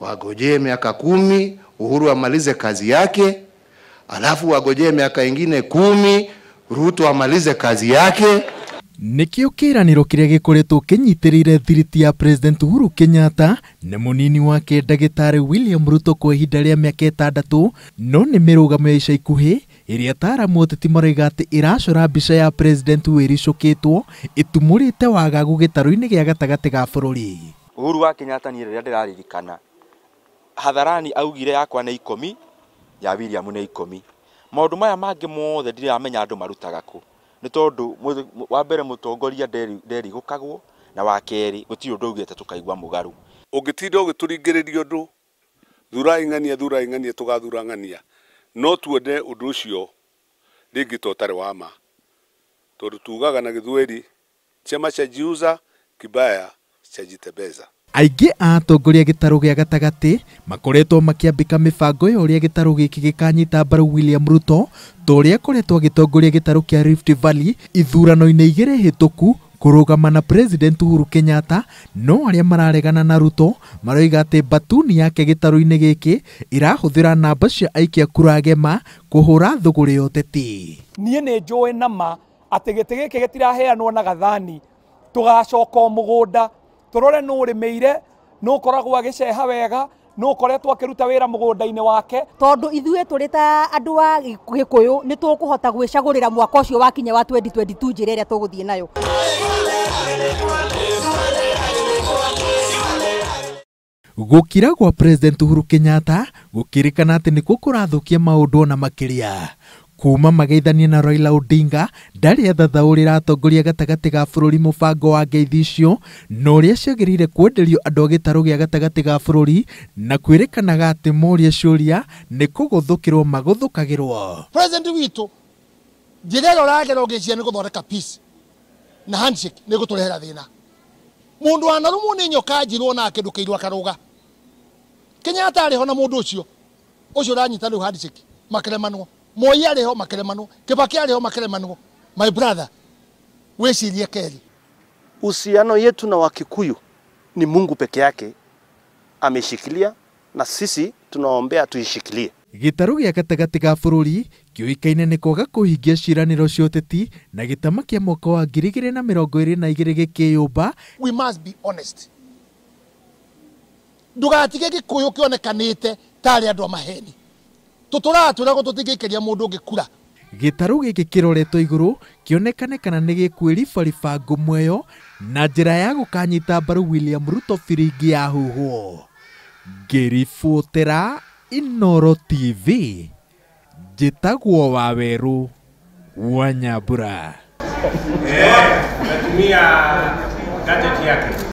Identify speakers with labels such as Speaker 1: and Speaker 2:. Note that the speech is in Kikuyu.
Speaker 1: Wagojee miaka 10 Uhuru amalize kazi yake, alafu wagojee miaka ingine 10 Ruto amalize kazi yake.
Speaker 2: Nikio kiraniro kiria gikoretwo kinyitiriire thiriti ya President Uhuru Kenyatta na munini wake Ndagitari William Ruto kwa ihinda ria miaka 6 no ni mirugamo ya ica ikuhi iria ataaramu ateti marauga ati iracora mbica ya President wiricukitwo itumurite wagagu gitaru-ini gia gatagati ga bururi.
Speaker 3: Uhuru wa Kenyatta ni riria ndiraririkana hadharani augire yakwa ni 10 ya William ni 10. Maundu maya mangi mothe ndiramenya andu marutaga ku ni tondu wa mbere mutongoria nderigukagwo na wa keri gutiri undu augite tukaigua mugaru.
Speaker 4: Ungitinda ugituringiriria undu thurai ng'ania thurai ng'ania tugathura ng'ania no tuone undu ucio ringi to utari wa ma, tondu tugaga na Githweri chema cha jiuza kibaya cha jitebeza.
Speaker 2: Aingĩ a atongoria gĩtarũ gĩa gatagatĩ makoretwo makĩambĩka mĩbango ya ũrĩa gĩtarũ gĩkĩ gĩkanyita mbaru William Ruto ta ũrĩa akoretwo agĩtongoria gĩtarũ kĩa Rift Valley ithurano-inĩ 2 hĩtũku kũrũgama na President Uhuru Kenyatta. No arĩa mararegana na Ruto maroiga atĩ mbatuni yake gĩtarũ-inĩ gĩkĩ ĩrahũthĩra namba cia aikia kura agema kũhũra thũgũrĩ ya ũteti.
Speaker 5: Niĩ nĩ njũĩ nama atĩ gĩtĩ gĩkĩ gĩtiraheanwo na gathani, tũgacoka o mũgũnda turore no urimeire no koragwo agiceha wega no koretwo akiruta wira mugunda-ini wake.
Speaker 6: Tondu ithuĩ tũrĩ ta andũ a Gĩkũyũ nĩ tũkũhota gwĩcagũrĩra mwaka ũcio wakinya wa 2022 njĩra ĩrĩa tũgũthiĩ nayo.
Speaker 2: Gũkira gwa President Uhuru Kenyatta gũkĩrĩkana atĩ nĩkuo kũrathũkia maũndũ ona makĩria. Kuma mageithania na Raila Odinga ndarĩ athathaũrĩra atongoria gatagatĩ ga bũrũri mũbango wa ngeithi icio na ũrĩa ciagĩrĩire kwenderio andũ a gĩtarũ gĩa gatagatĩ ga bũrũri na kwĩrĩkanaga atĩ moria ciũria nĩ kũgũthũkĩrwo magũthũkagĩrwo.
Speaker 7: President witũ njĩra ĩrĩa ũragera ũgĩciria nĩ gũthondeka peace na handshake nĩ gũtũrehera thĩna. Mũndũ wanarũmwo nĩ nyoka njirwo nake ndũkĩirwo akarũga. Kenyatta arĩ ho na mũndũ ũcio ũcio ũranyita rĩu handshake makeremanwo. Moi arĩ ho makeremanwo, Kibaki arĩ ho makeremanwo. My brother, wĩcirie keri.
Speaker 8: Uhusiano yetu na Wakikuyu ni Mungu peke yake ameshikilia, na sisi tunaombea tuishikilie.
Speaker 2: Gĩtarũ gĩa gatagatĩ ga bũrũri kĩũĩkaine nĩ kwaga kũhingia ciĩranĩro cia ũteti na gĩtama kĩa mwaka wa 2022 gĩkĩyũmba.
Speaker 7: We must be honest. Ndũgatige Gĩkũyũ kĩonekanĩte tarĩ andũ a maheni. Tũtũraga twĩragwo tũtingĩikĩria mũndũ ũngĩ kura.
Speaker 2: Gĩtarũ gĩkĩ kĩroretwo igũrũ kĩonekane kana nĩ gĩkwĩribariba ngũmweyo na njĩra ya gũkanyita mbaru William Ruto biringi ya huhwo. Ngĩribotera Inooro TV, njĩtagwo Wawerũ wa Nyambura.
Speaker 9: Natumia gadget yake.